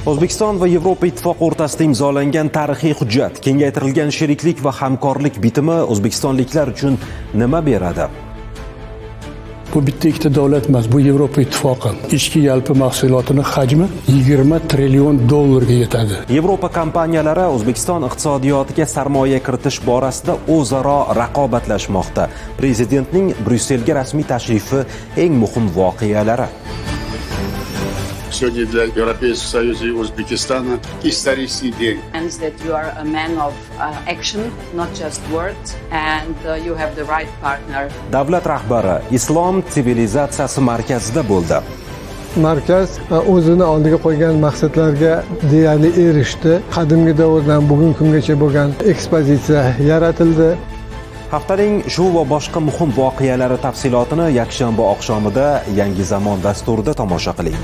O'zbekiston va Yevropa Ittifoqi o'rtasida imzolangan tarixiy hujjat, kengaytirilgan sheriklik va hamkorlik bitimi o'zbekistonliklar uchun nima beradi? Bu bitta ikkita davlat emas, bu Yevropa Ittifoqi. Ichki yalpi mahsulotini hajmi 20 trillion dollarga yetadi. Yevropa kompaniyalari O'zbekiston iqtisodiyotiga sarmoya kiritish borasida o'zaro raqobatlashmoqda. Prezidentning Bryusselga rasmiy tashrifi eng muhim voqealari. Сегодня для Европейского Союза и Узбекистана исторический день. And that you are a man of action, not just words, and you have the right partner. Davlat rahbari Islom sivilizatsiyasi markazida bo'ldi. Markaz o'zini oldiga qo'ygan maqsadlarga deyarli erishdi. Qadimgi davrdan bugungi kungacha bo'lgan ekspozitsiya yaratildi. Haftaning shu va boshqa muhim voqealari tafsilotini yakshanba oqshomida Yangi zamon dasturida tomosha qiling.